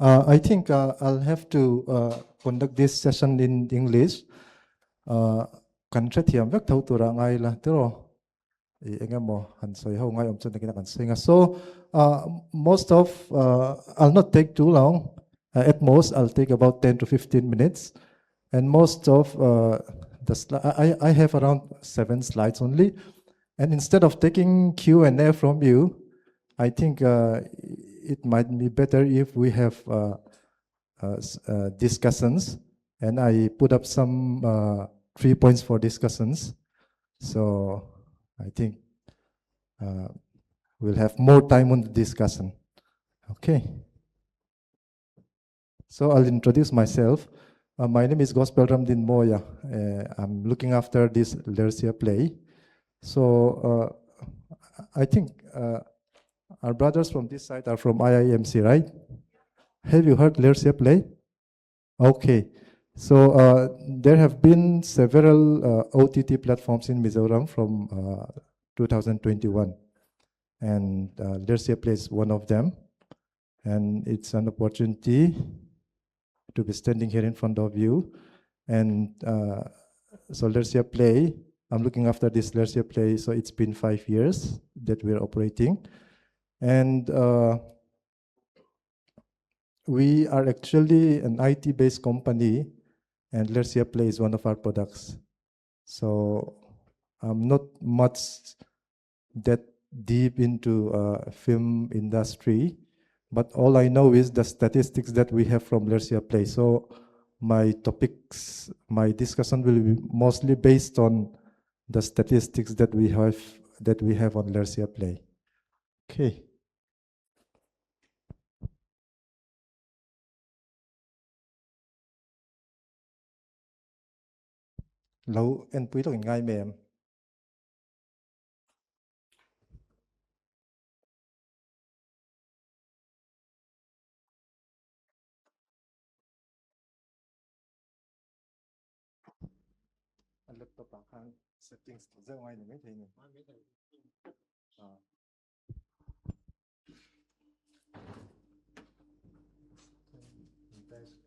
Uh, I think uh, I'll have to uh, conduct this session in English. Uh, kan hrethiam vek tho tura ngai la tiro i engemaw han sawi ho ngai awm chuan takin a kan sawi nga. So uh, most of uh, I'll not take too long. Uh, at most I'll take about 10 to 15 minutes. And most of uh, the I, I have around seven slides only. And instead of taking Q&A from you, I think uh, it might be better if we have uh, uh, uh, discussions. And I put up some uh, three points for discussions. So I think uh, we'll have more time on the discussion. Okay. So I'll introduce myself. Uh, my name is Gospel Ramdinmawia. Uh, I'm looking after this Lersia play. So uh, I think uh, our brothers from this side are from IIMC, right? Have you heard Lersia play? Okay. So uh, there have been several uh, OTT platforms in Mizoram from uh, 2021, and uh, Lersia Play is one of them. And it's an opportunity to be standing here in front of you. And uh, so Lersia Play, I'm looking after this Lersia Play. So it's been 5 years that we're operating. And uh, we are actually an IT-based company, and Lersia Play is one of our products. So I'm not much that deep into uh, film industry, but all I know is the statistics that we have from Lersia Play. So my topics, my discussion will be mostly based on the statistics that we have that we have on Lersia Play. Okay. Lo en pui lawk in ngai mai em? A laptop ah khan settings zeuh ngai ni maithei ni. Ah. Next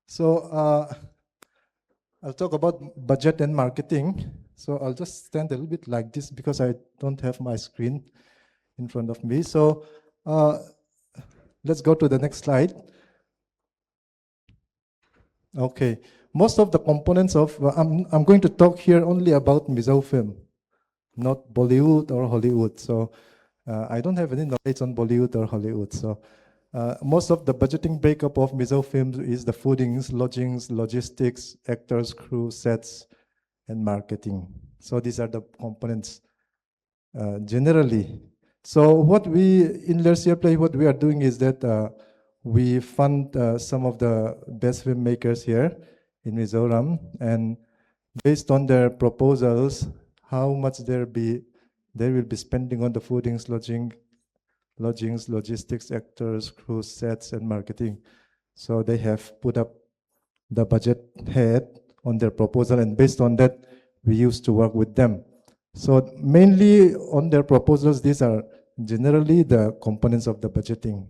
So uh, I'll talk about budget and marketing. So I'll just stand a little bit like this because I don't have my screen in front of me. So uh, let's go to the next slide. Okay, most of the components of, uh, I'm, I'm going to talk here only about Mizo film, not Bollywood or Hollywood. So uh, I don't have any knowledge on Bollywood or Hollywood. So uh, most of the budgeting breakup of Mizo films is the foodings, lodgings, logistics, actors, crew, sets, and marketing. So these are the components uh, generally. So what we, in Lersia Play, what we are doing is that uh, we fund uh, some of the best filmmakers here in Mizoram, and based on their proposals, how much there be, they will be spending on the foodings, lodging, lodgings, logistics, actors, crew, sets, and marketing. So they have put up the budget head on their proposal, and based on that, we used to work with them. So mainly on their proposals, these are generally the components of the budgeting.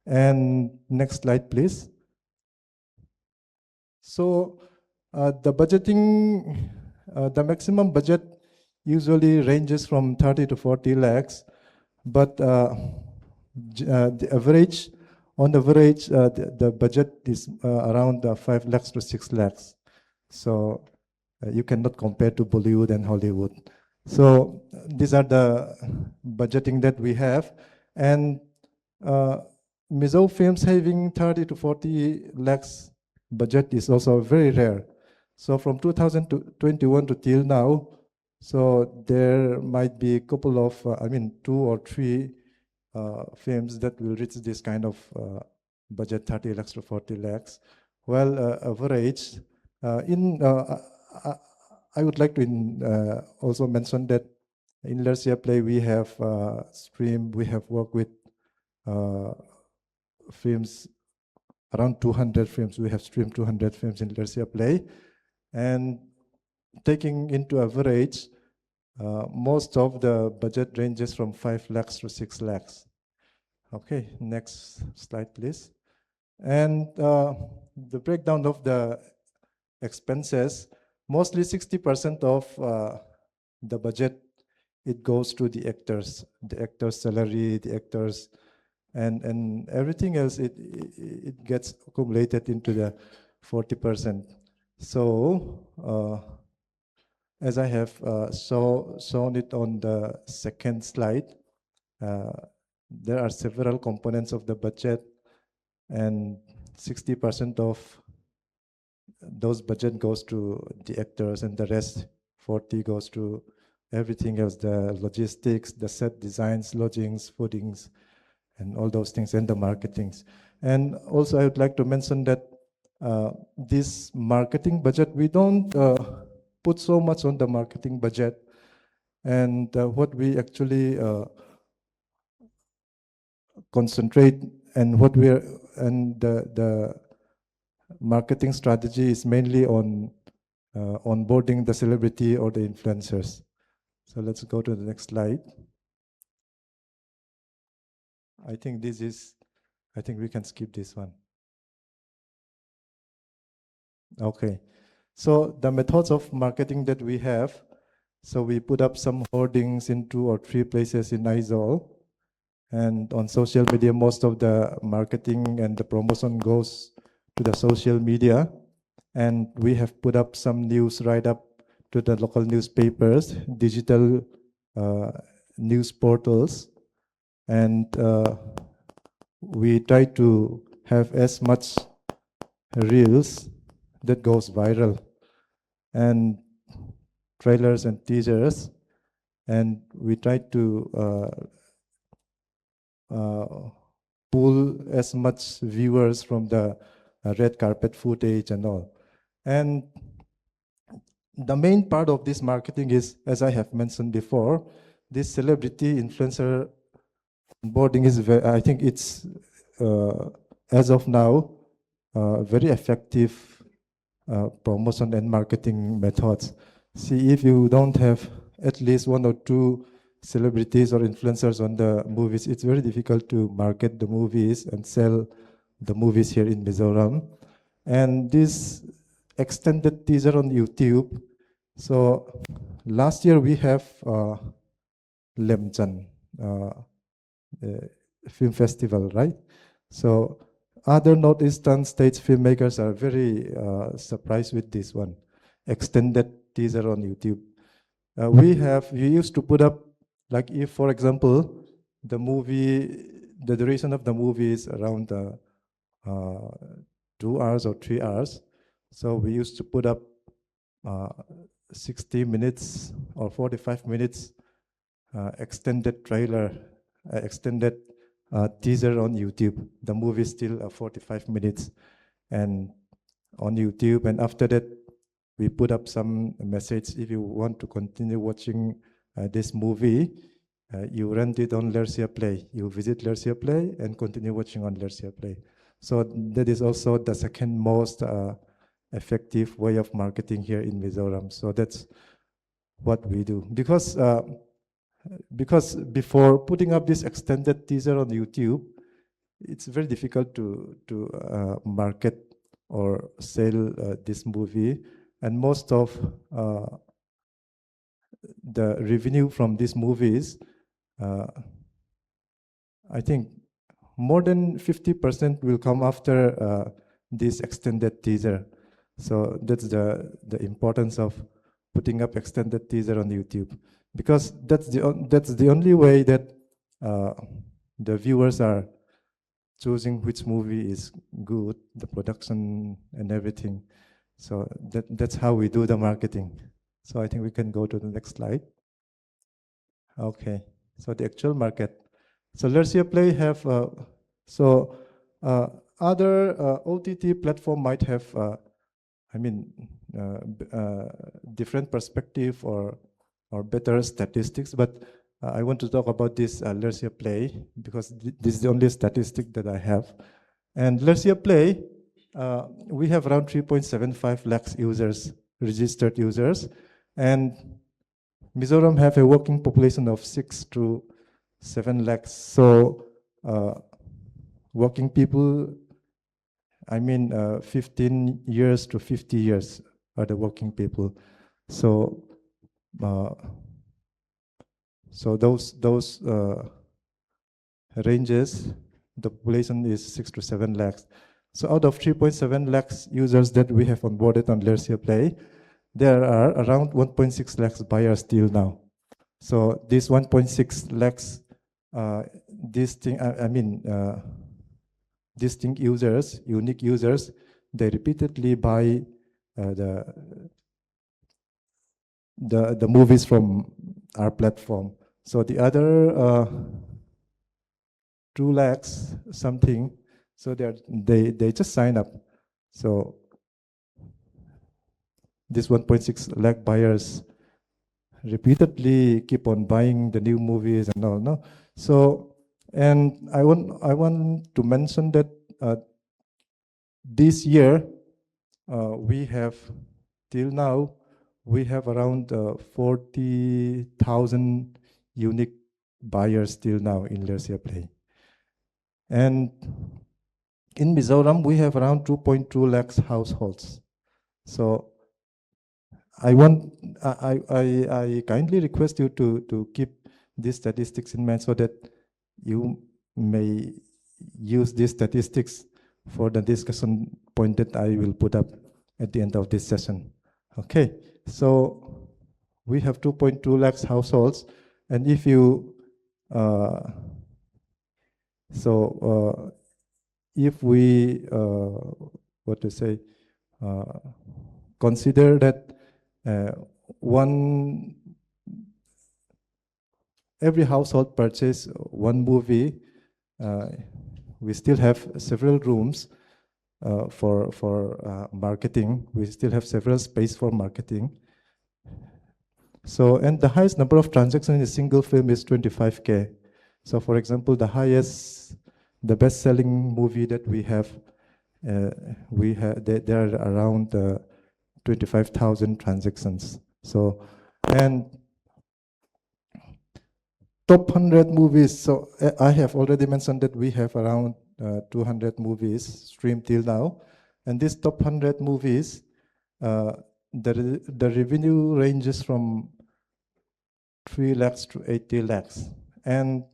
And next slide, please. So uh, the budgeting, uh, the maximum budget usually ranges from 30 to 40 lakhs, but uh, uh, the average, on average, uh, the, the budget is uh, around uh, 5 lakhs to 6 lakhs. So uh, you cannot compare to Bollywood and Hollywood. So these are the budgeting that we have. And uh, Mizo films having 30 to 40 lakhs budget is also very rare. So from 2021 to till now, so there might be a couple of, uh, I mean, two or three uh, films that will reach this kind of uh, budget, 30 lakhs to 40 lakhs. Well, uh, average, uh, in uh, I, I would like to in, also mention that in Lersia Play, we have stream, we have worked with films, around 200 films. We have streamed 200 films in Lersia Play. And taking into average, most of the budget ranges from 5 lakhs to 6 lakhs. Okay, next slide, please. And the breakdown of the expenses, mostly 60% of the budget, it goes to the actors' salary, the actors, and everything else, it gets accumulated into the 40%. So, as I have shown it on the second slide, there are several components of the budget, and 60% of those budget goes to the actors, and the rest 40 goes to everything else, the logistics, the set designs, lodgings, foodings, and all those things, and the marketings. And also I would like to mention that this marketing budget, we don't put so much on the marketing budget. And what we actually concentrate and what we're, and the marketing strategy is mainly on onboarding the celebrity or the influencers. So let's go to the next slide. I think we can skip this one. Okay, so the methods of marketing that we have, so we put up some hoardings in 2 or 3 places in Aizawl, and on social media, most of the marketing and the promotion goes to the social media. And we have put up some news write-up to the local newspapers, digital news portals, and we try to have as much reels that goes viral, and trailers and teasers, and we try to pull as much viewers from the red carpet footage and all. And the main part of this marketing is, as I have mentioned before, this celebrity influencer onboarding is, I think it's, as of now, very effective promotion and marketing methods. See, if you don't have at least 1 or 2 celebrities or influencers on the movies, it's very difficult to market the movies and sell the movies here in Mizoram. And this extended teaser on YouTube. So last year we have Lemchan, the film festival, right? So other Northeastern states filmmakers are very surprised with this one, extended teaser on YouTube. We used to put up, if, for example, the duration of the movie is around 2 hours or 3 hours. So we used to put up 60 minutes or 45 minutes extended trailer, extended teaser on YouTube. The movie is still 45 minutes and on YouTube. And after that, we put up some message. If you want to continue watching this movie, you rent it on Lersia Play. You visit Lersia Play and continue watching on Lersia Play. So that is also the second most effective way of marketing here in Mizoram. So that's what we do. Because before putting up this extended teaser on YouTube, it's very difficult to market or sell this movie. And most of the revenue from these movies, I think more than 50% will come after this extended teaser. So that's the importance of putting up extended teaser on YouTube, because that's the only way that the viewers are choosing which movie is good, the production and everything. So that's how we do the marketing. So I think we can go to the next slide. Okay, so the actual market. So Lersia Play have, so other OTT platform might have different perspective or better statistics, but I want to talk about this Lersia Play because this is the only statistic that I have. And Lersia Play, we have around 3.75 lakhs users, registered users, and Mizoram have a working population of 6 to 7 lakhs. So working people, I mean 15 years to 50 years are the working people. So those ranges, the population is 6 to 7 lakhs. So out of 3.7 lakhs users that we have onboarded on Lersia Play, there are around 1.6 lakhs buyers till now. So this 1.6 lakhs, this thing, I mean, distinct users, unique users, they repeatedly buy the movies from our platform. So the other 2 lakhs something, so they just sign up. So this 1.6 lakh buyers repeatedly keep on buying the new movies and all, no? So, and I want to mention that this year we have, till now, we have around 40,000 unique buyers till now in Lersia Play. And in Mizoram, we have around 2.2 lakhs households. So I kindly request you to keep these statistics in mind so that you may use these statistics for the discussion point that I will put up at the end of this session. Okay, so we have 2.2 lakhs households, and if you, so if we, what to say, consider that one every household purchase one movie, we still have several rooms for marketing. We still have several space for marketing. So, and the highest number of transactions in a single film is 25K. So for example, the highest, the best-selling movie that we have, there are around 25,000 transactions. So, and top 100 movies. So I have already mentioned that we have around 200 movies streamed till now. And these top 100 movies, the revenue ranges from 3 lakhs to 80 lakhs. And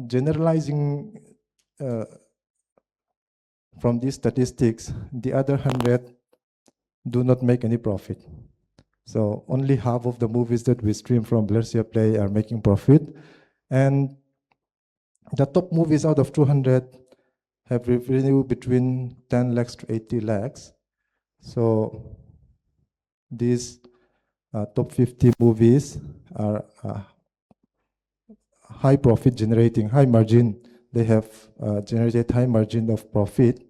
generalizing from these statistics, the other 100 do not make any profit. So only half of the movies that we stream from Lersia Play are making profit. And the top movies out of 200 have revenue between 10 lakhs to 80 lakhs. So these top 50 movies are high profit generating, high margin. They have generated high margin of profit.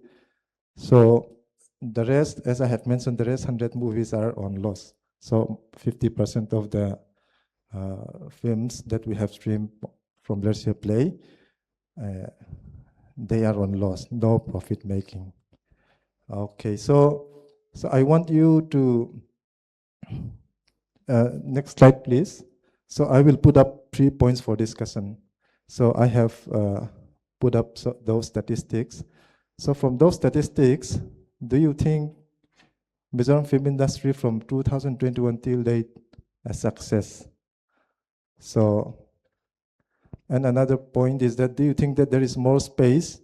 So the rest, as I have mentioned, the rest 100 movies are on loss. So 50% of the films that we have streamed from Lersia Play, they are on loss, no profit making. Okay, so I want you to, next slide, please. So I will put up three points for discussion. So I have put up those statistics. So from those statistics, do you think Mizoram film industry from 2021 till date a success? So, and another point is that do you think that there is more space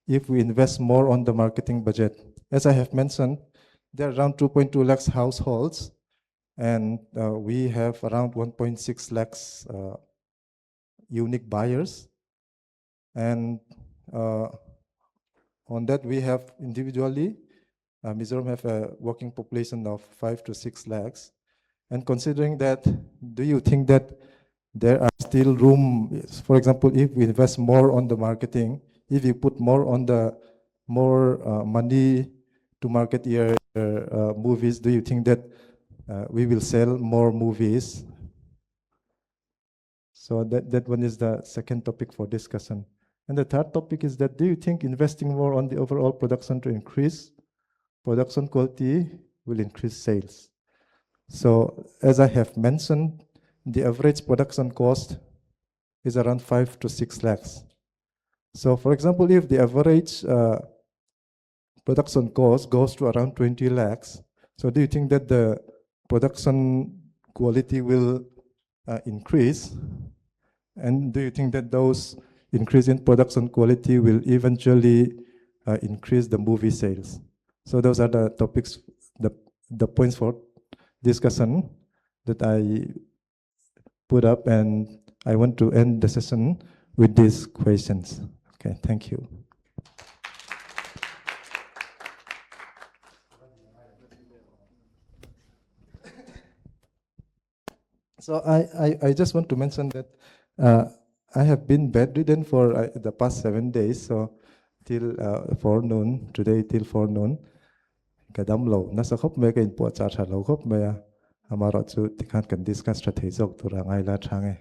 if we invest more on the marketing budget? As I have mentioned, there are around 2.2 lakhs households, and we have around 1.6 lakhs unique buyers. And on that, we have individually, Mizoram have a working population of 5 to 6 lakhs. And considering that, do you think that there are still room, for example, if we invest more on the marketing, if you put more on the more money to market your movies, do you think that we will sell more movies? So that, that one is the second topic for discussion. And the third topic is that do you think investing more on the overall production to increase production quality will increase sales? So as I have mentioned, the average production cost is around 5 to 6 lakhs. So for example, if the average production cost goes to around 20 lakhs, so do you think that the production quality will increase? And do you think that those increase in production quality will eventually increase the movie sales? So those are the topics, the points for discussion that I put up, and I want to end the session with these questions. Okay, thank you. So I just want to mention that I have been bedridden for the past 7 days, so till 4 noon, today till 4 noon. Ka dam lo, nasa khawp mai ka inpuah chah tha lo khawp mai a, amaherawhchu tikhan kan discuss tha thei zawk tur a ngai la thang e.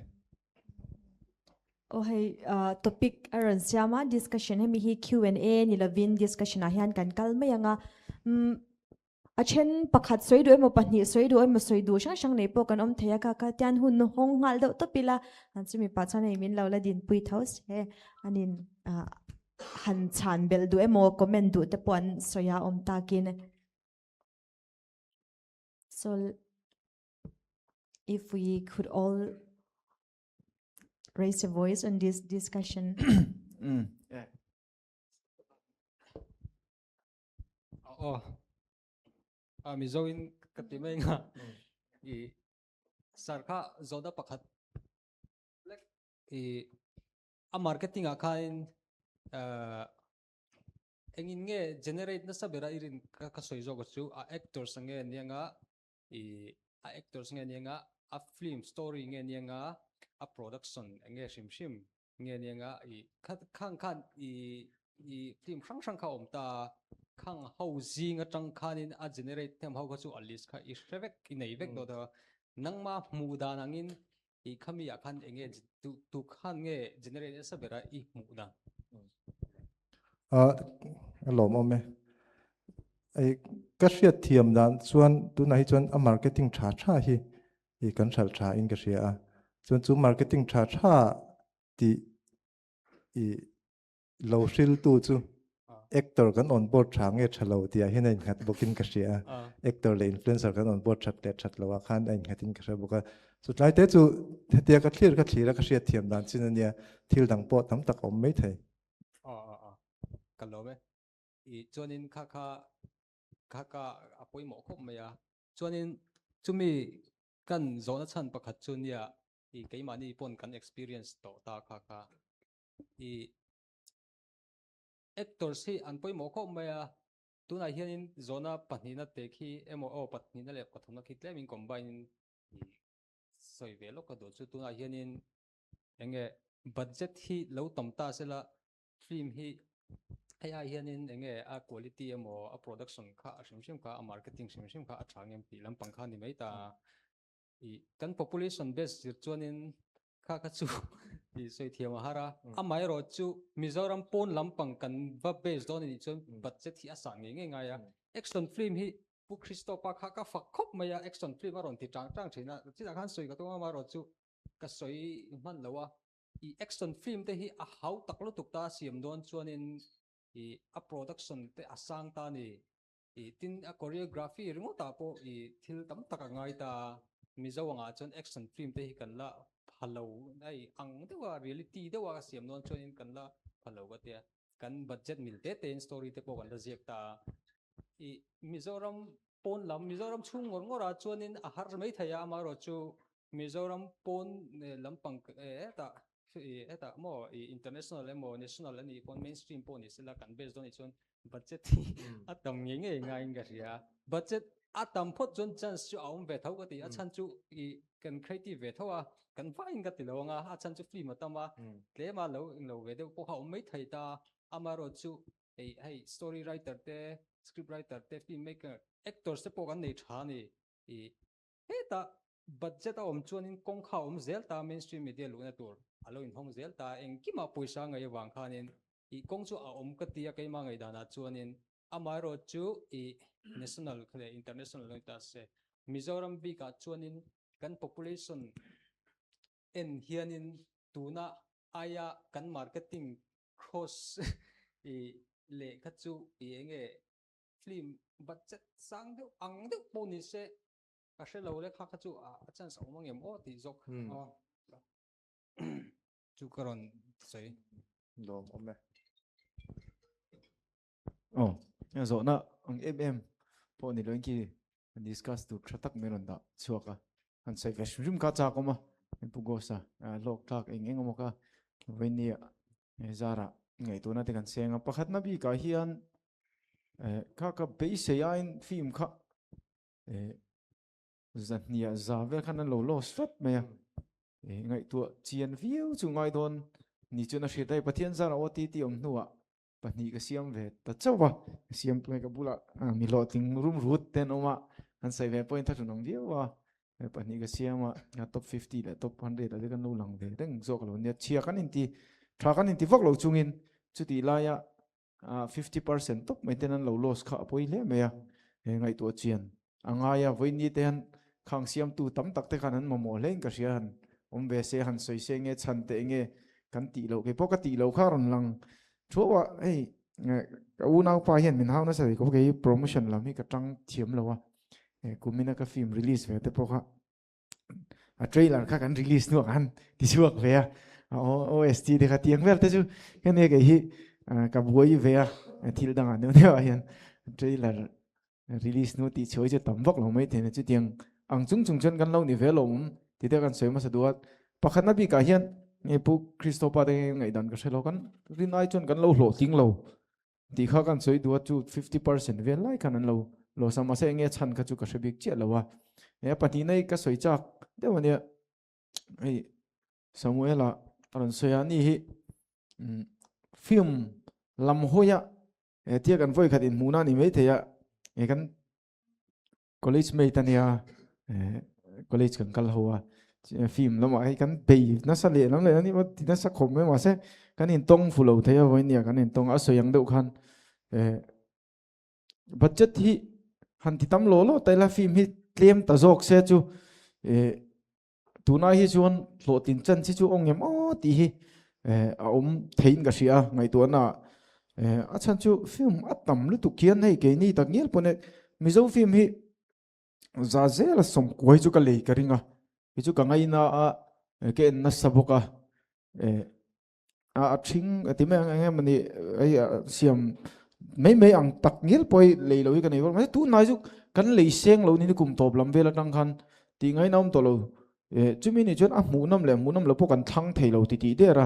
Oh hei topic a rawn siam a, discussion hemi hi Q&A ni lovin discussion ah hian kan kal mai ang a. A then pakhat sawi duh emaw pahnih sawi duh emaw sawi duh hrang hrang nei pawh kan awm thei a, kha kha tian hun hawng nghal deuh tawp ila an chumi pah chuan hei min lo la dinpui tho se anin han chhan belh duh emaw comment duh te pawh an sawi a awm takin. So if we could all raise a voice on this discussion. Yeah. Aw. A Mizo in ka ti mai nga. I sar kha zawhna pakhat lek i a marketing ah khan engin nge generate nasa bera i rin ka ka sawi zawk chu a actors nge nia i a actors nge nia a film story nge nia a production nge hrim hrim nge nia i khang khan i i film hrang hrang kha awm ta khang ho zing atang khanin a generate them ho kha chu a list kha i hre vek i nei vek do ta nangma hmu dan angin i khami ah khan enge tu tu khan nge generate nasa bera i hmu dan? A lawm awm e. Ei ka hriat thiam dan chuan tunah hi chuan a marketing tha tha hi i kan hral tha in ka hria a. Chuan chu marketing tha tha ti i lo hril tu chu actor kan on board tha nge tha lo tia hian a innghat bawkin ka hria a. Actor leh influencer kan on board that leh that lo ah khan a innghat in ka hria bawk a. Chu tlai te chu hetia ka thlir ka thlir a ka hriat thiam dan chin ania, thil dang pawh tam tak awm mai thei. A ka lawm e. I chuanin kha kha kha ka a pawimawh khawp mai a. Chuanin chumi kan zawhna chhan pakhat chu nia i keimahni pawn kan experience tawh ta kha kha i actors hi an pawimawh khawp mai a. Tunah hianin zawhna pahnihna te khi emaw aw pahnihna leh pathumna khi tlemin combine in i sawi ve lawk ka duh chu tunah hianin enge budget hi lo tam ta sela film hi hei ai hianin enge a quality emaw a production kha a hrim hrim kha a marketing hrim hrim kha a tha ngem tih lampang kha ni mai ta. I kan population base zir chuanin kha kha chu i sawi thiam a har a. Amaherawh chu Mizoram pawn lampang kan va base dawn anih chuan budget hi a sang ngei ngei ngai a. Action film hi Pu Christopher kha ka fak khawp mai a, action film a rawn ti tang tang thin a, chinah khan sawi ka tum a, amaherawh chu ka sawi hman lo a. I action film te hi a hau tak lutuk ta siam dawn chuanin i a production te a sang ta a ni. I tin a choreography ringawtah pawh i thil tam tak a ngai ta a, Mizo angah chuan action film te hi kan la pha lo hei ang deuh a reality deuh a siam dawn chuanin kan la pha lo ka tia, kan budget mil te te in story te pawh kan la ziak ta a. I Mizoram pawn lam Mizoram chhung ngawr ngawr ah chuanin a har mai thei a, amaherawh chu Mizoram pawn lampang hetah hetah maw i international emaw national a nih pawn mainstream pawh ni sela kan base dawn anih chuan budget hi a tam ngei ngei ngaiin ka hria. Budget a tam phawt chuan chance chu a awm ve tho ka ti, a chhan chu i kan creative ve tho a, kan vaiin ka ti lo ang a, a chhan chu film a tam a, tlem a lo englo ve deuh pawh kha a awm mai thei ta, amaherawh chu hei hei story writer te script writer te film maker actors te pawh kan nei tha a ni. I hetah Budget a awm chuanin kawng kha a awm zel ta, mainstream media luhna tur a lo inhawng zel ta, engkimah pawisa ngaih avang khanin ih kawng chu a awm ka ti a keimah ngaihdanah chuanin amaherawh chu ih national kha leh international lo ni ta se Mizoram bikah chuanin kan population en hianin tuna aia kan marketing cross ih leh kha chu ih enge film budget sang deuh ang deuh pawh ni se ka hre lo le kha kha chu a chance a awm angem aw tih zawk aw chu ka rawn sawi. Lawm awm e. Aw, zawhna ang em em pawh ni loin khi discuss tur tha tak mai rawn dah chhuak a. Han sawi ve hrim hrim kha chak awm a, Pu Ghost-a hlawk thlak eng eng emaw kha vawinia zarah ngaihtuahna te kan seng a. Pakhatna bikah hian kha ka beisei aiin film kha zahniah za vel khan an lo lost tlat mai a ngaihtuah chian viau chu ngai dawn ni chuan a hriat a hei Pathian zara OTT awm hnuah pahnih ka siam ve ta chauh a ka siam mai ka bulah mi hlawhtling rum rut te an awm a an sawi ve pawhin thlahrun awm viau a pahnih ka siam a top 50 leh top 100 ah te kan lo lang ve reng zawk lo nia chhia kan inti tha kan inti vak lo chungin chutih laia 50% tawp mai ten an lo loss kha a pawi hle mai a, he ngaihtuah chian a ngai a, vawiin ni te hian khang siamtu tam tak te khan an mamawh hle in ka hria han awm ve se han sawi se nge chhan teh nge kan tih loh kei pawh ka tih loh kha a rawn lang thuau a, hei ka unaupa hian min hau nasa thei khawp kei promotion lam hi ka tang thiam lo a, kumina ka film release ve te pawh kha a trailer kha kan release hnuah khan ti chhuak ve a OST te kha tiang vel te chu ka nia kei hi ka buai ve a thil dangah deuh deuh ah hian trailer release hnu tih chhuai chu tam vak lo mai thei chu tiang ang chung chung chuan kan lo ni ve lo awm ti te kan sawi hmasa duh a pakhatna bikah hian nge pu Christopher te ngaihdan ka hre lo kan rin ai chuan kan lo hlawhtling lo Tih kha kan sawi duh a chu 50% vel lai khan an lo loss a mahse enge chhan kha chu ka hre bik chiah lo a he pahnihna hi ka sawi chak deuh ania hei Samuela a rawn sawi a ni hi film lam hawi a he tia kan vawi khat inhmuhna a ni maithei a he kan College mate ania college kan kal ho a film lamah hei kan bei nasa leh lam leh ani ti nasa khawp mai mahse kan in tawng fu lo thei a vawinia kan in tawng a sawi ang deuh khan budget hi han ti tam lo lo ta ila film hi tlem ta zawk se chu Tunah hi chuan hlawhtlin chan chi chu awng em aw tih hi a awm theiin ka hria a, ngaihtuahna a chhan chu film a tam lutuk hian hei keini tak ngial pawn e Mizo film hi za zela sawmkuai chu ka lei ka ring a, kei chu ka ngaina a ka en nasa bawk a. A ṭhing a ti mai ang eng emaw ni hei siam mai mai ang tak ngial pawh hi lei lo hi ka nei vak mai tunlai chu kan lei seng lo ni kum tawp lam vel atang khan tih ngaihna awm tawh lo chumi ni chuan a hmuhnawm leh hmuhnawm lo pawh kan thlang thei lo ti tih der a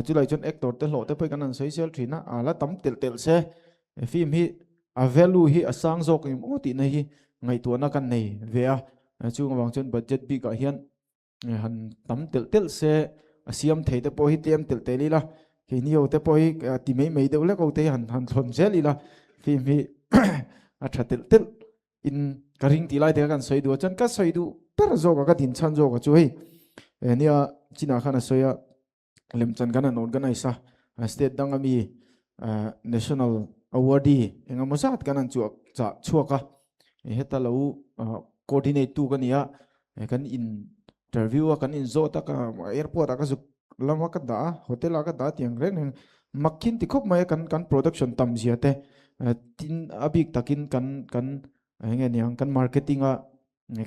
chulai chuan actor te hlawh te pawh kan han sawi sel thin a a la tam telh telh se film hi a value hi a sang zawk em aw tihna hi ngaihtuahna kan nei ve a chung avang chuan budget bikah hian han tam telh telh se a siam thei te pawh hi tlem telh telh ila keini ho te pawh hi ti mai mai deuh lek ho te hi han han thlawn zel ila film hi a tha telh telh in ka ring tih lai te kha kan sawi duh a chuan ka sawi duh ber zawk a ka din chhan zawk a chu hei nia chinah khan a sawi a lemchan kan han organize a state dang ami national awardee engemaw zat kan han chhuak chah chhuak a heta lo coordinate tu ka ni a kan interview a kan in zawt a ka airport ah ka zuk lama ka dah a hotel ah ka dah tiang reng reng makhin ti khawp mai a kan kan production tam zia te tin a bik takin kan kan enge niang kan marketing a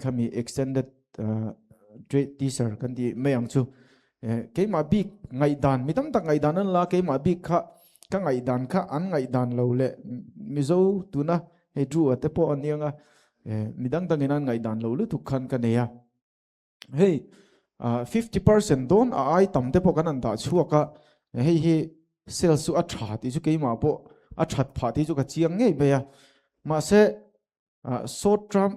khami extended trade teaser kan ti mai ang chu keimah bik ngaihdan mi tam tak ngaihdan an la keimah bik kha ka ngaihdan kha an ngaihdan lo leh mizo tuna hei Drew a te pawh an iang a midang dangin an ngaihdan lo lutuk khan ka nei a hei 50% dawn a ai tam te pawh kan an dah chhuak a hei hi sales chu a tha tih chu keimah pawh a that phah tih chu ka chiang ngei mai a mahse short term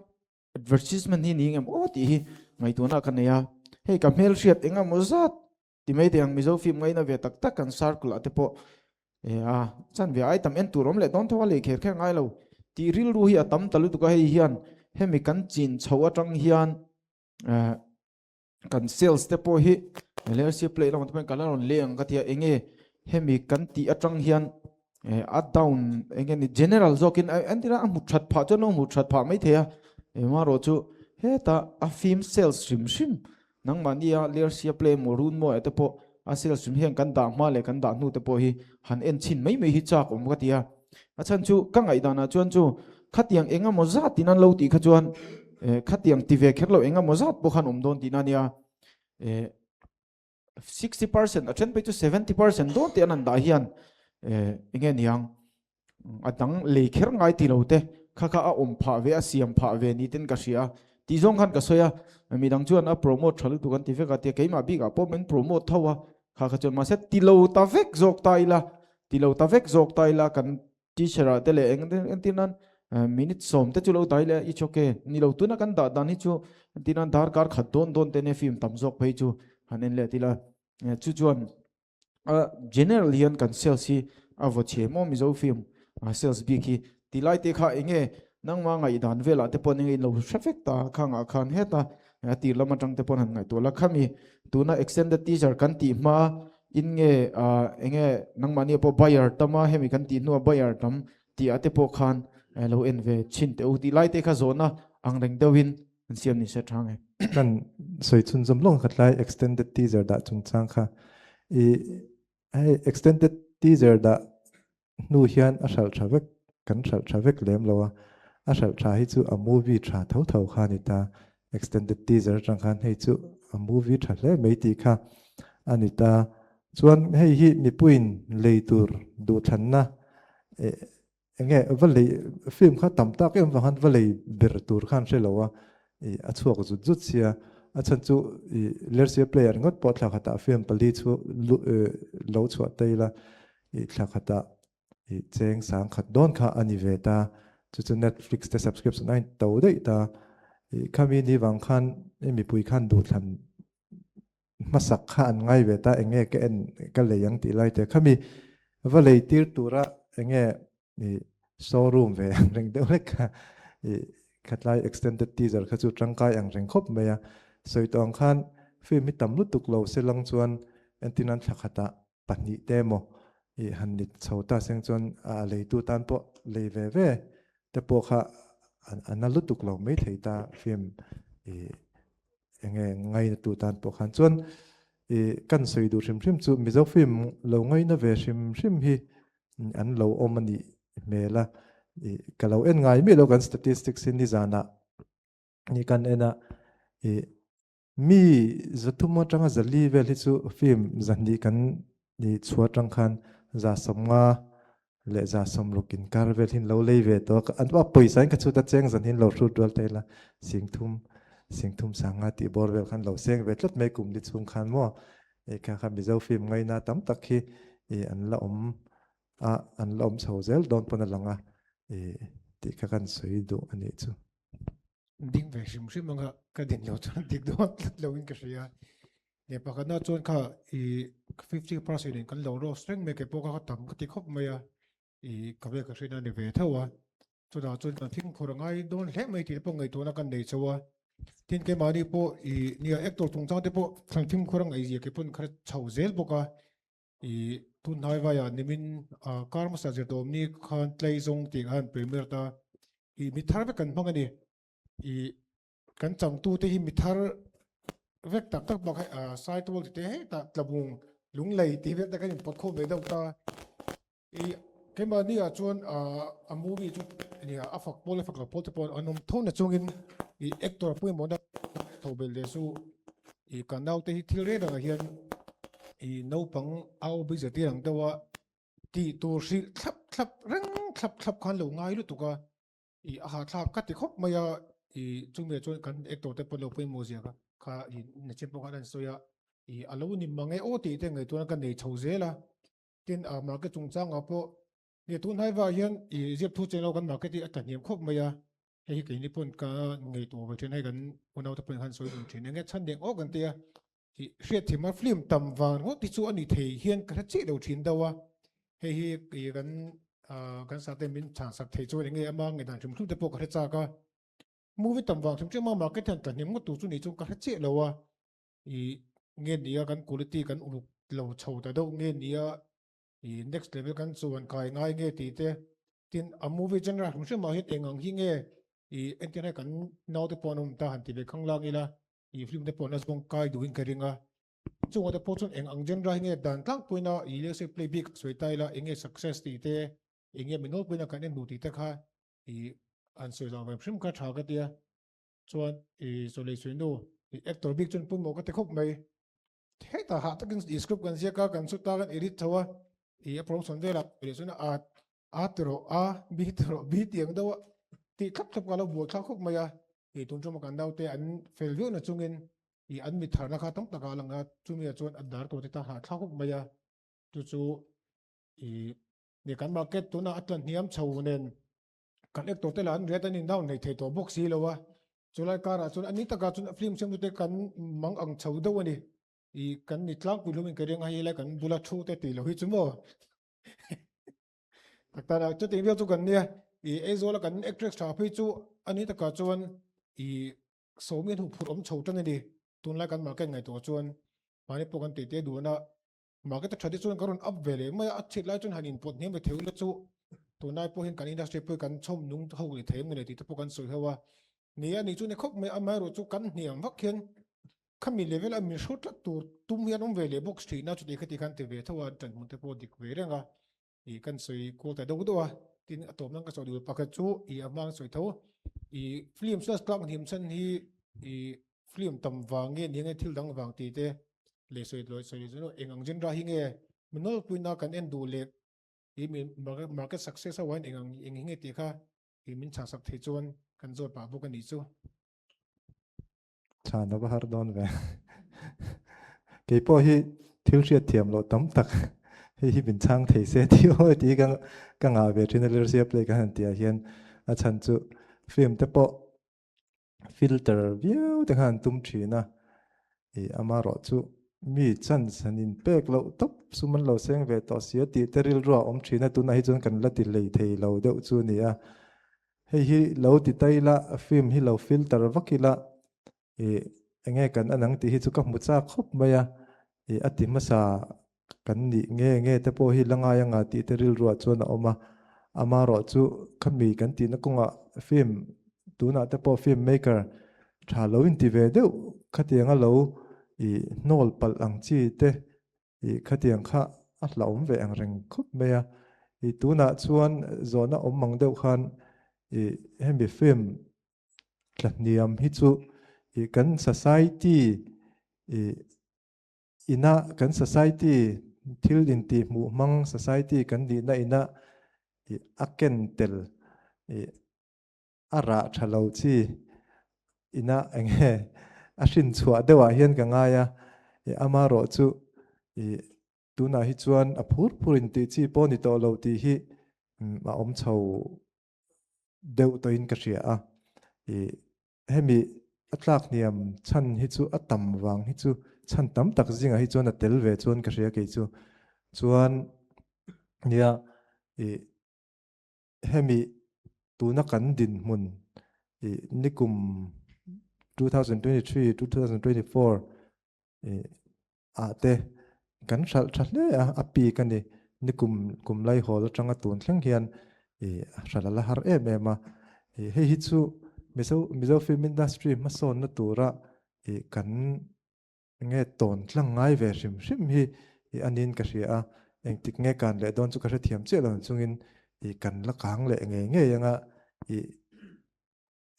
advertisement hi ni ngem aw tih hi ngaihtuahna ka nei a hei ka hmel hriat eng emaw zat ti mai thei ang Mizo film ngaina ve tak tak kan circle ah te pawh e a chan ve ai tam en tur awm leh dawn tho a lei kher kher ngai lo tih rilru hi a tam ta lutuk a hei hian hemi kan chin chho atang hian. Kan sales te pawh hi Lersia play lamah te pawhin kan la rawn leng ang ka ti a, enge hemi kan tih atang hian a down enge ni general zawkin entirah a hmu that phah chuan a hmu that phah mai thei a, emarawh chu heta a film sales hrim hrim nangmahnia Lersia play emaw run mawi ah te pawh a sales hrim hian kan dah hma leh kan dah hnu te pawh hi han en chhin mai mai hi chak awm ka ti a. A chhan chu ka ngaihdanah chuan chu khatiang eng emaw zat in an lo tih kha chuan eh khatiang ti ve kher lo eng emaw zat pawh khan awm dawn tihna a nia. Eh 60% a then phei chu 70% dawn tih an han dah hian eh eng nge niang a dang lei kher ngai ti lo te kha kha a awm phah ve a siam phah ve ni ten ka hria a tih zawng khan ka sawi a. Midang chuan a promote tha lutuk an ti vek a tia keimah bikah pawh min promote tho a kha kha chuan mahse ti lo ta vek zawk ta ila ti lo ta vek zawk ta ila kan teacher ah te leh eng entir nan minute sawm te chu lo dai leh it's okay ni lo tuna kan dah dan hi chu entir nan darkar khat dawn dawn te nia film tam zawk phei chu han en leh tila chu chuan general hian kan sales hi a vaw chhe maw Mizo film sales bik hi ti lai te kha enge nangma ngaihdan velah te pawh enge in lo hre vek ta khangah khan heta a tir lam atang te pawh han ngaihtuah la khami tuna extended teaser kan tih hma in nge enge nangmahni pawh buyer tam a hemi kan tih hnua buyer tam tih ah te pawh khan lo en ve chhin teh u tih lai te kha zawhna ang reng deuhin an siam ni se thang e. Kan sawi chhunzawm lawng khat lai extended teaser dah chungchang kha i hei extended teaser dah hnu hian a hralh tha vek kan hralh tha vek lem lo a, a hralh tha hi chu a movie tha tho tho kha a ni ta, extended teaser atang khan hei chu a movie tha hle mai tih kha a ni ta, chuan hei hi mipuiin lei tur duhthlanna eh enge va lei film kha tam tak em vang khan va lei ber tur khan hre lo a ih a chhuak zut zut sia a chhan chu ih lersia player ngawt pawh thla khatah film pali chu lo chhuah ta ila ih thla khatah ih cheng sang khat dawn kha a ni ve ta chu chu Netflix te subscription a in to daih ta ih khami ni vang khan mipui khan duhthlan hmasak kha an ngai ve ta enge ka en ka lei ang tih lai te khami va lei tir tura enge ih showroom ve ang reng deuh hlek kha ih khatlai extended teaser kha chu tangkai ang reng khawp mai a sawi tawh ang khan film hi tam lutuk lo se lang chuan entin an thla khatah pahnih te emaw ih han ni chho ta seng chuan a leitu tan pawh lei ve ve te pawh kha a na lutuk lo mai thei ta film ih enge ngaina tu tan pawh khan chuan ih kan sawi duh hrim hrim chu Mizo film lo ngaina ve hrim hrim hi an lo awm a nih hmel a ih ka lo en ngai miah lo kan statistics hi nizanah ni kan en a ih Mi zathum atanga zali vel hi chu film zahnih kan nih chhuah atang khan 150 leh 160 inkar vel hi an lo lei ve tawh a, an a pawisa in kha chu ta cheng zan hi an lo hrut rual thei la, singthum singthum sanga tih bawr vel khan lo seng ve tlat mai kum li chhung khan maw hei kha kha Mizo film ngaina tam tak hi ih an la awm a, an la awm chho zel dawn pawn a lang a ih tih kha kan sawi duh a nih chu. Ding ve hrim hrim anga ka din lo chuan dik dawn tlat lo in ka hria. Leh pakhatna chuan kha i 50% in kan lo roast reng mai keipawh kha ka tam ka ti khawp mai a, i ka ve ka hriat a ni ve tho a. Chutah chuan kan fimkhur a ngai dawn hle mai tih te pawh ngaihtuahna kan nei chauh a. Tin keimahni pawh i nia actor chungchang te pawh thlan fimkhur a ngaihzia keipawh in kha chho zel bawk a. I tunhnai vaiah nimin kar hmasa zirtawm ni khan tlei zawng tih khan premier ta i mi thar vek kan hmang a ni. I kan changtu te hi mi thar vek tak tak bak Saitual ti te hei tah Tlabung Lunglei tih vel te kan inpawt khawm ve deuh ta. I keimahni ah chuan a movie chu nia a fak pawl a fak lo pawl te pawh an awm tho na chungin i actor pawimawhna tho belh leh chu i kan naute hi thil reng rengah hian i naupang au bik zirtir ang deuh a tih tur hrilh thlap thlap reng thlap thlap khan lo ngai lutuk a i a hahthlak ka ti khawp mai a i chumi ah chuan kan actor te pawh lo pawimawh zia kha kha i nachin pawh khan an sawi a i a lo ni mang e aw tih te ngaihtuahna ka nei chho zel a tin a market chungchangah pawh Ni tun hnai vah hian i ziak thu cheng lo kan market hi a tla hniam khawp mai a, hei hi keini pawn ka ngaihtuah ve thin hei kan unau te pawhin khan sawi dun thin eng nge chhan deng awk an tia i hriat thim a film tam vang ngawt hi chu a ni thei hian ka hre chiah lo thin deuh a, hei hi i kan kan sate min chhan sak thei chuan eng nge ama ngaihdan hrim hrim te pawh ka hre chak a. Movie tam vang hrim hrim a market hian tlahniam ngawt tur chu ni chuan ka hre chiah lo a, ih nge nia kan quality kan uluk lo chho ta deuh nge nia ih next level kan chuan kai ngai nge tih te tin a movie genre hrim hrim ah hian eng ang hi nge ih entirna kan naute pawh an awm ta han ti ve khang lang ila ih film te pawh an la zawng kai duhin ka ring a, chungah te pawh chuan eng ang genre hi nge dan tlangpuina ih leh se play bik sawi ta ila eng nge success tih te eng nge mi nawlpuina kan en duh tih te kha ih an sawi zang ve hrim kha tha ka tia chuan ih chawlei sawi nu ih actor bik chuan pawimawh ka ti khawp mai hetah hah takin ih script kan ziak a kan shoot a kan edit tho a ih a promotion velah leh chuan a a ti rawh a b ti rawh b tih ang deuh a tih thlap thlap ka lo buai thlak khawp mai a ih tun tuma kan naute an fel viau na chungin ih an mi tharna kha tam takah a lang a chumi ah chuan a dar tawh te ta hah thlak khawp mai a chu chu ih Ni kan market tunah a tla hniam chho nen kan actor te lah an riat an in down hlei thei tawh bawk si lo a, chulai karah chuan a ni takah chuan film siamtu te kan mang ang chho deuh a ni, ih kan ni tlangpui hlum in ka ring a hei lai kan bula thu te tih loh hi chu maw tak tak a chutih viau chu kan nia ih Aizawl a kan actress tha phei chu a ni takah chuan ih sawmi an huphurh awm chho tan a ni tunlai kan market ngaihtuah chuan mahni pawh kan tih te duhna Market a that hi chuan ka rawn up ve leh mai a, a chhit lai chuan han inpawt hniam ve thei ula chu tunlai pawh hian kan industry pawh hi kan chhawm nung ho leh thei em leh tih te pawh kan sawi ho a. Ni a nih chu ni khawp mai, amaherawh chu kan hniam vak hian khami level a min hru tlat tur tum hian awm ve leh bawk thin a, chuti khati khan ti ve tho a, ṭan hmun te pawh dik ve reng a, ih kan sawi kual ta deuh deuh a, tin a tawp nan ka sawi duh pakhat chu ih a hmang sawi tho ih film sales tlak hniam chhan hi ih film tam vang nge ni nge thil dang vang tih te leh sawi leh sawi chu eng ang genre hi nge mi nawlpuina kan en duh leh ih mi market success ho hian eng ang eng hi nge tih kha ih min chhah sak thei chuan kan zawt pah bawk a nih chu. Chhan a va har dawn ve. Kei pawh hi thil hriat thiam loh tam tak hei hi min chhang thei se tih aw tih ka ka ngah ve thin a lersia play ka han tih ah hian a chhan chu film te pawh filter viau te khan an tum thin a ih amaherawh chu mi chance han in pek loh tawp sum an lo seng ve tawh sia tih te rilru a awm thin a tunah hi chuan kan la ti hlei thei lo deuh chu a ni a hei hi lo ti ta ila film hi lo filter vak ila ih enge kan an ang tih hi chu ka hmu chak khawp mai a ih a ti hmasa kan nih nge nge te pawh hi la ngai anga tih te rilruah chuan a awm a, amaherawh chu khami kan tihna kawngah film tunah te pawh film maker tha lo inti ve deuh khatianga lo ih hnawl palh ang chi te ih khatiang kha a hlauhawm ve ang reng khawp mai a, ih tunah chuan zawhna awm ang deuh khan ih hemi film tlahniam hi chu ih kan society ih ina kan society thil intih hmuh hmang society kan nihna ina ih a ken tel ih a rah tha lo chi ina eng nge a hrin chhuah deuh ah hian ka ngai a ih amaherawh chu ih tunah hi chuan a phur phur intih chi pawh ni tawh lo tih hi a awm chho deuh tawhin ka hria a ih Hemi a tlak hniam chhan hi chu a tam vang hi chu chhan tam tak zingah hi chuan a tel ve chuan ka hria kei chu. Chuan nia ih hemi tuna kan dinhmun ih nikum 2023 2024 ih ah te kan hralh tha hle a, a peak a ni. Nikum kum lai hawl atanga tun thleng hian ih hralh a la har em em a. Ih hei hi chu Mizo Mizo film industry hmasawnna tura ih kan nge tawn tlang ngai ve hrim hrim hi ih a niin ka hria a. Engtik nge kan leh dawn chu ka hrethiam chiah lo chungin ih kan la kang leh ngei ngei anga ih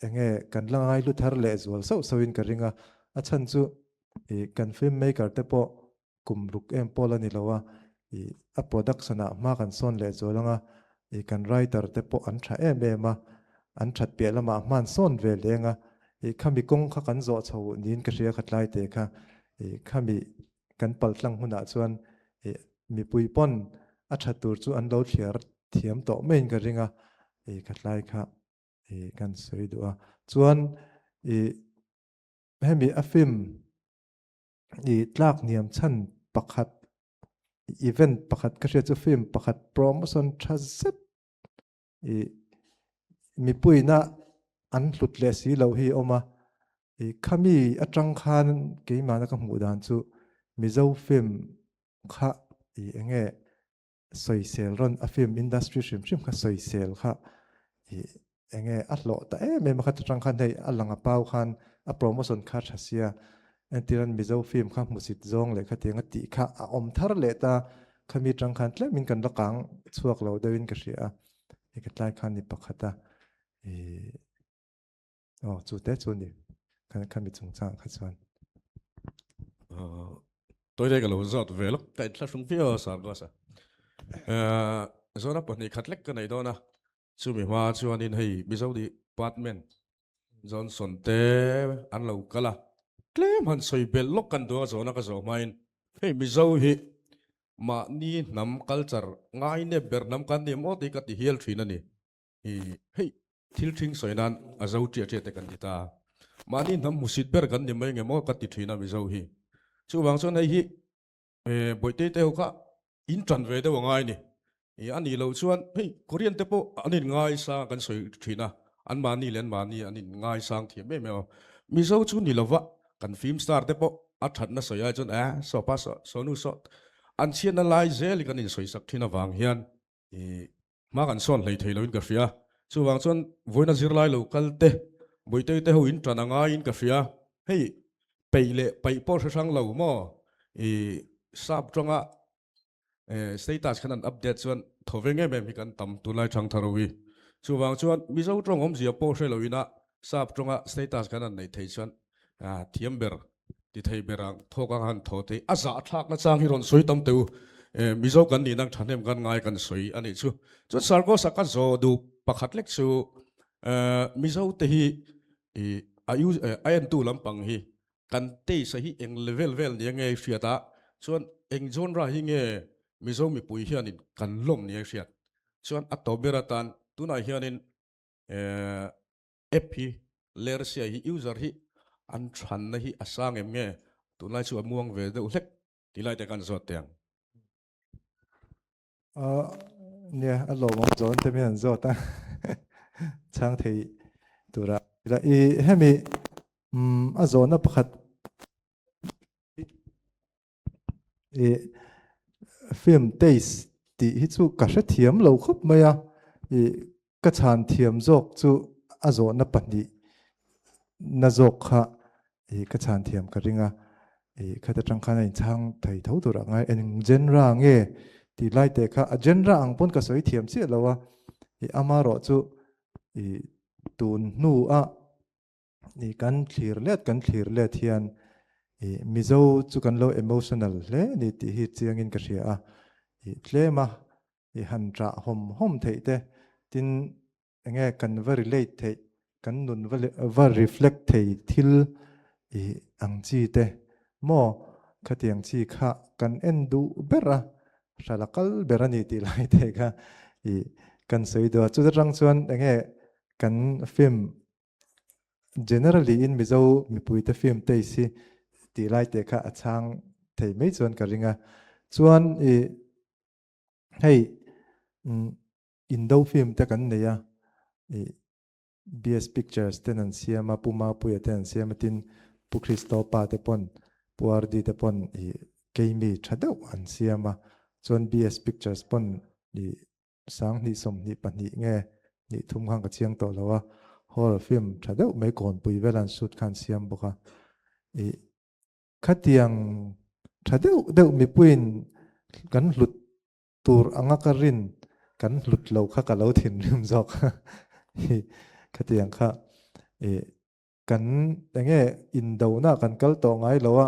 enge kan la ngai hlu thar leh zual sauh sauh in ka ring a, a chhan chu ih kan film maker te pawh kum ruk em pawl a ni lo a, ih a production ah hma kan sawn leh zual ang a, ih kan writer te pawh an tha em em a, an that piah lamah hma an sawn ve leng a, ih khami kawng kha kan zawh chho niin ka hria khatlai te kha, ih khami kan pal tlang hunah chuan ih mipui pawn a tha tur chu an lo thliar thiam tawh maiin ka ring a, ih khatlai kha. i kan sawi duh a chuan i hemi a film i tlak hniam chhan pakhat event pakhat ka hriat chu film pakhat promotion tha zet i mipuina. an hlut leh si loh hi a awm a. I khami atang khan keimahna ka hmuh dan chu Mizo film kha i enge sawisel rawn a film industry hrim hrim kha sawisel kha i enge a hlawh ta em em a kha atang khan hei a lang a pau khan a promotion kha tha sia entiran Mizo film kha hmusit zawng leh khatiang a tih kha a awm thar leh ta khami atang khan tlemin kan la kang chhuak lo deuhin ka hria a hei ka tlai khan ni pakhat a i aw chu te chu ni kan khami chungchang kha chuan. Toi dei ka lo zawt ve lawk ka inthlahrung viau a Sargos a. Zawna pahnih khat lek ka nei dawn a, chumi hma chuanin hei Mizo Department Johnson te an lo kal a, tlem han sawi belh lawk kan duh a zawhna ka zawh hmain hei Mizo hi mahni hnam culture ngai nep ber hnam kan ni maw tih ka ti hial thin a ni. I hei thil thing sawi nan a zo ṭiah ṭiah te kan ti ta. Mahni hnam hmusit ber kan ni mai nge maw ka ti ṭhin a Mizo hi. Chuvang chuan hei hi Bawihte te ho kha in ṭan ve deuh a ngai ni. I a nih loh chuan hei Korean te pawh an in ngaisang kan sawi ṭhin a, an mahni leh an mahni an in ngaisang thiam em em a. Mizo chu ni lova kan film star te pawh a ṭhatna sawi ai chuan eh saw pa saw saw nu saw an chhiatna lai zel hi kan in sawisak ṭhin avang hian i Hma kan sawn hlei thei loin ka hria. Chuvang chuan vawiina zirlai lo kal te, Bawitei te ho in tan a ngaiin ka hria. Hei peih leh paih pawh hre hrang lo maw? I sap tanga status khan an update chuan thaw veng em em hi kan tam tunlai thang thar ho hi. Chuvang chuan Mizo tawng awmzia pawh hre loin a sap tawnga status khan an neih theih chuan thiam ber ti thei ber ang thawk ang han thaw thei a zah thlak na chang hi rawn sawi tam teu Mizo kan nih nang thahnem kan ngai kan sawi a nih chu chuan Sargosa ka zaw duh pakhat lek chu Mizo te hi i a a entu lampang hi kan taste hi eng level vel nia nge hriat a chuan eng genre hi nge Mizo mipui hianin kan lawm nia hriat chuan a tawp ber atan tunah hianin App hi Lersia hi user hi an thanna hi a sang em nge tunlai chu a muang ve deuh hlek tih lai te kan zawt teh ang. Nia a lawmawm zawn te min an zawt a chhang thei tura i hemi a zawhna pakhat I film taste tih hi chu ka hrethiam lo khawp mai a, i ka chhan thiam zawk chu a zawhna pahnih na zawk kha i ka chhan thiam ka ring a, i khata tang khan a inchhang thei tho tur a ngai eng genre nge tih lai te kha a genre ang pawn ka sawi thiam chiah lo a, i amarawh chu i tun hnu a I kan thlir let kan thlir let hian i Mizo chu kan lo emotional hle a ni tih hi chiangin ka hria a. I tlem a i han ṭah hawm hawm theih te tin enge kan va relate theih kan nun va va reflect thei thil i ang chi te maw khatiang chi kha kan en duh ber a hral a kal ber a ni tih lai te kha i kan sawi duh a. Chuta tang chuan enge kan film Generally in Mizo mipuite film taste hi tih lai te kha a chhang thei mai chuan ka ring a. Chuan i hei Indo film te kan nei a, i BS Pictures ten an siam a, Pu Mapuia te an siam a, tin Pu Christopa te pawn, Pu RD te pawn i keimi tha deuh an siam a. Chuan BS Pictures pawn i 20 22 nge nih thum khan ka chiang tawh lo a, horror film tha deuh mai kawnpui vel an shoot khan siam bawk a, ih khatiang tha deuh deuh mipuiin kan hlut tur anga ka rin kan hlut lo kha ka lo thinrim zawk a, ih khatiang kha ih kan enge indona kan kal tawh ngai lo a,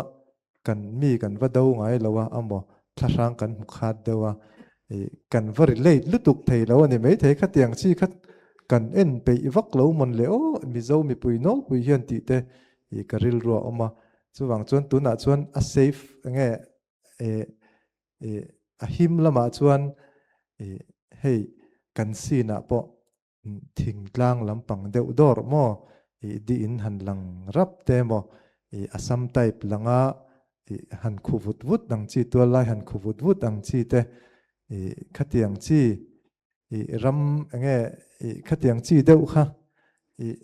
kan mi kan va do ngai lo a amaw thlahrang kan hmu khat deuh a, ih kan va relate lutuk thei lo a ni maithei khatiang chi kha kan en peih vak lo mawn le aw Mizo mipui nawlpui hian tih te ih ka rilru a awm a, chuvang chuan tunah chuan a safe enge ih ih a him lamah chuan ih hei kan scene ah pawh thingtlang lampang deuh dawr maw ih di in han lang rap te maw ih Assam type langa ih han khu vut vut ang chi tual lai han khu vut vut ang chi te ih khatiang chi ih ram enge ih khatiang chi deuh kha ih.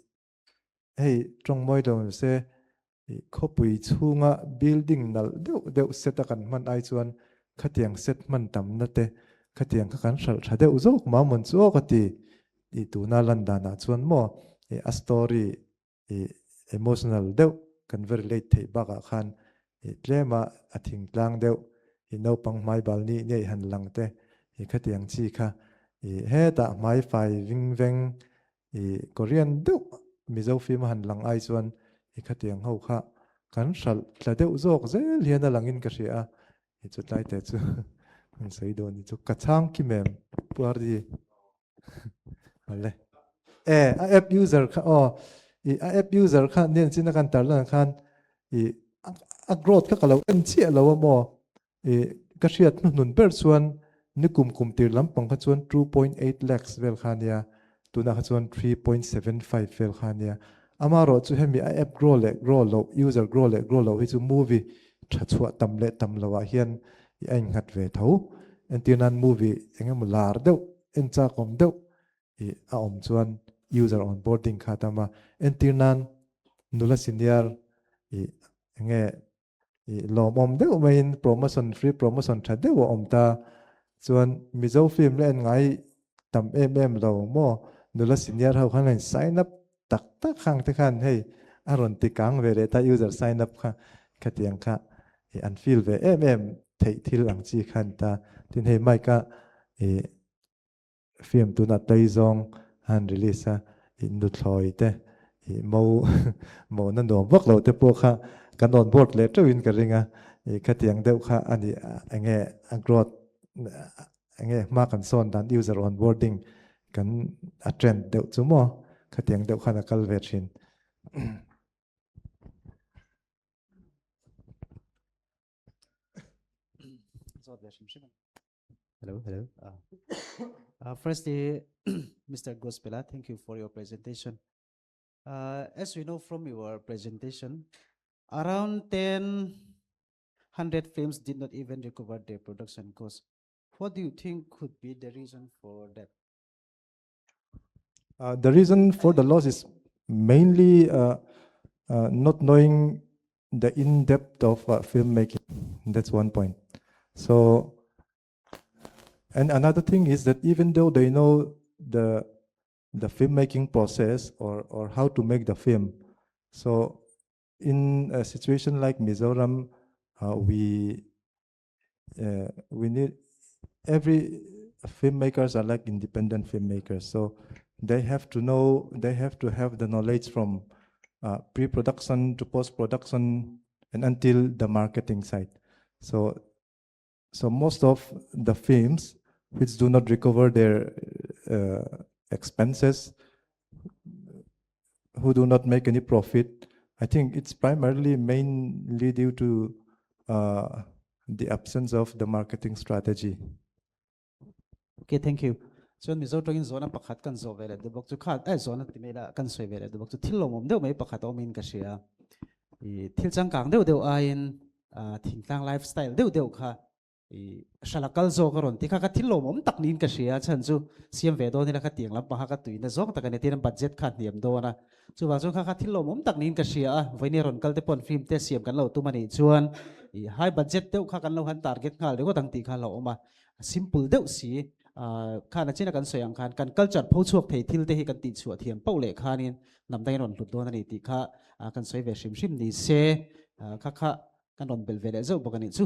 hei tawng mawi lo se khawpui chhunga building nalh deuh deuh set a kan hman ai chuan khatiang set hman tamna te khatiang kha kan hralh tha deuh zawk ma mawn chu aw ka ti i tuna lan danah chuan maw a story i emotional deuh kan va relate theih bakah khan i tlema a thingtlang deuh i naupang hmai bal nih ngei han lang te i khatiang chi kha i hetah hmai fai ving veng i Korean deuh Mizo film a han lang ai chuan i khatiang ho kha kan hralh tla deuh zawk zel hian a langin ka hria a i chutlai te chu an sawi dawn ni chu ka chhang kim em Pu Ardi. Hale. E, a app user kha o i a app user kha nen chin a kan tar lan khan i a growth kha ka lo en chiah lo a maw i ka hriat hnuhnun ber chuan ni kum kum tir lampang kha chuan 2.8 lakhs vel kha nia tunah kha chuan 3.75 vel kha nia ama rawh chu hemi a app grow leh grow lo user grow leh grow lo hi chu movie tha chhuah tam leh tam lo ah hian i a innghat ve tho. Entir nan movie eng emaw lar deuh, en chak awm deuh i a awm chuan user onboarding kha a tam a. Entir nan nula senior i eng nge i lawmawm deuh maiin promotion free promotion tha deuh a awm ta chuan Mizo film la en ngai tam em em lo maw nula senior ho khan a in sign up tak tak khang te khan hei a rawn ti kang ve leh ta user sign up kha khatiang kha i an feel ve em em theih thil ang chi khan ta tin hei mic a i film tuna tlei zawng han release a i nuthlawi te i mo mo na nuam vak lo te pawh kha kan on board leh teuh in ka ring a i khatiang deuh kha ani enge a growth enge hma kan sawn dan user onboarding kan a trend deuh chu maw khatiang deuh khan a kal ve thin. Hello, hello. Uh, uh, firstly, Mr. Gospela, thank you for your presentation. Uh, as we know from your presentation, around 10 100 films did not even recover their production cost. What do you think could be the reason for that? Uh, the reason for the loss is mainly uh, uh, not knowing the in-depth of uh, filmmaking. That's one point. So, and another thing is that even though they know the the filmmaking process or, or how to make the film, so in a situation like Mizoram, uh, we uh, we need every filmmakers are like independent filmmakers, so they have to know they have to have the knowledge from uh, pre-production to post-production and until the marketing side. So, so most of the films which do not recover their uh, expenses, who do not make any profit, I think it's primarily mainly due to uh, the absence of the marketing strategy. Okay, thank you. Chuan Mizo tawngin zawhna pakhat kan zawh ve leh duh bawk chu kha eh zawhna ti mai la kan sawi ve leh duh bawk chu thil lawmawm deuh mai pakhat a awmin ka hria. I thil changkang deuh deuh aiin thingtlang lifestyle deuh deuh kha i hrala kal zawk a rawn ti kha ka thil lawmawm tak niin ka hria chhan chu siam ve dawn ila kha tiang lampang kha ka tuina zawng tak a ni tin budget kha hniam dawn a chuvang chuan kha kha thil lawmawm tak niin ka hria a vawiin rawn kal te paw'n film te siam kan lo tum a nih chuan i high budget deuh kha kan lo han target nghal ringawt ang tih kha a lo awm a simple deuh si khan a china kan sawi ang khan kan culture pho chhuak thei thil te hi kan tih chhuah thiam pauh leh khanin hnam dangin rawn hlut dawn a ni tih kha kan sawi ve hrim hrim ni se kha kha kan rawn belh ve leh zeuh bawk a nih chu.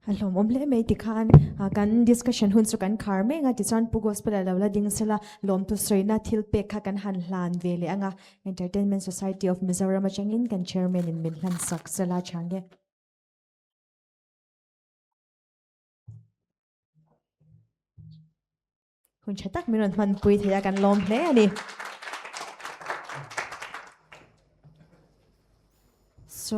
A hlawmawm hle mai tikhan kan discussion hun chu kan khar mek a tichuan Pu Gospel a lo la ding sela lawmtu sawina thil pek kha kan han hlan ve leh anga Entertainment Society of Mizoram atangin kan chairman in min hlan sak sela chang e. Hun tha tak min rawn hmanpui thei a kan lawm hle a ni.